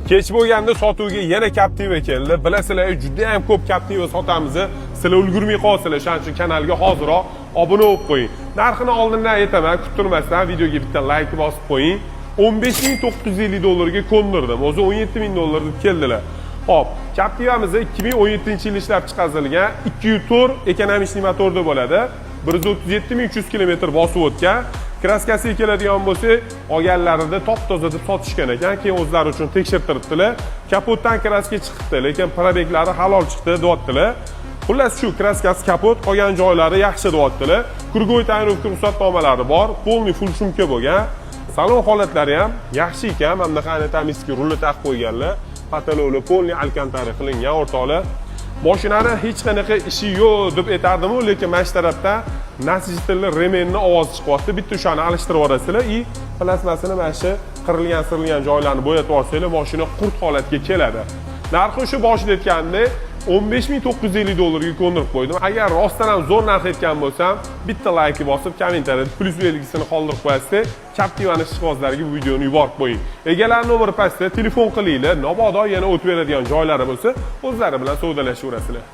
Kech bo'lganda sotuvga yana Captiva keldi. Bilasizlar, juda ham ko'p Captiva sotamiz. Sizlar ulgurmay qolsizlar, shuning uchun kanalga hoziroq obuna bo'lib qo'ying. Narxini oldindan aytaman, kuttirmasdan videoga bitta layk bosib qo'ying. 15 950 dollarga ko'ndirdim. O'zi 17 ming dollar deb keldilar. Xo'p, Captivamiz 2017-yil ishlab chiqarilgan, 2.4 экономичный motorda bo'ladi. 137 300 kilometr bosib o'tgan. Краска siga keladigan bo'lsak, olganlarida top-toza deb sotishgan ekan, keyin o'zlari uchun tekshirtiribdilar. Kapotdan краска chiqibdi, lekin пробег lari halol chiqdi, deyaptilar. Xullas, shu краска si kapot, qolgan joylari yaxshi, deyaptilar. Круговой тонировка ruxsatnomalari bor, полный full шумка bo'lgan. Salon holatlari ham yaxshi ekan. Mana bunaqa анатомический rulni taqib qo'yganlar. Потолок lar полный алькантара qilingan, o'rtoqlar. Mashinani hech qanaqa ishi yo'q deb aytardim-u, lekin mana shu tarafda насыщитель ремень ni ovozi chiqyapti. Bitta o'shani alishtirib yuborasizlar и plastmasini mana shu qirilgan, sirilgan joylarini bo'yatib olsanglar, mashina qurt holatga keladi. Narxi o'sha boshida aytganimdek, 15 950 dollarga ko'ndirib qo'ydim. Agar rostdan ham zo'r narx aytgan bo'lsam, bitta layk bosib, kommentariyada plyus belgisini qoldirib qo'yasiz. Captivani ishqibozlariga bu videoni yuborib qo'ying. Egalari nomeri pastda, telefon qilinglar. Mabodo yana o'tib beradigan joylari bo'lsa, o'zlari bilan savdolashaverasizlar.